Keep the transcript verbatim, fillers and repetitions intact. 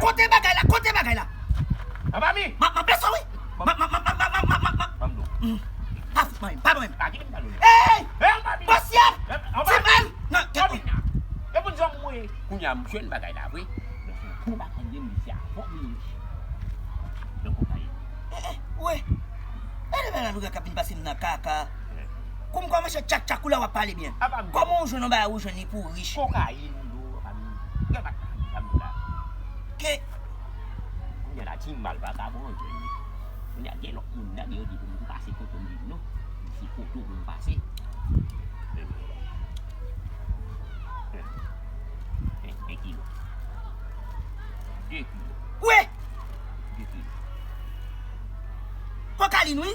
Kote bagay la, kote bagay la. Anba mi. M ap, m ap pèse wi. M ap, m ap, m ap, m ap, m ap, m ap, m ap, m ap. Ban m do. Hmm. Pa fout mwen, pa mwen. Pa kite m talon. Hey! Anba mi. Bosyèt! Anba mi. Timal! Non, kèt. Anba mi. E pou di w mwen. Kounye a m jwenn bagay la vre. Men se yon bon bagay li ye, men se avè w li ye. Nan konpayi. Eh, eh, wè. E de bagay la nou ka vin pase m nan kaka. Kòm kòman se tchak tchak ou la w ap pale byen. Apa m di. Kòman ou jwenn yon bagay ou jwenn li pou rich? Kokayin m do, apa m. Gen pa ta sa m do la. Ke Kounye a la ti mal vagabon an jwenn li. Kounye a gen lòt moun nan yo di pou m pase kote m di non. Se kote pou m pase. De kilo. De kilo. Wè! De kilo. Kokalin wi.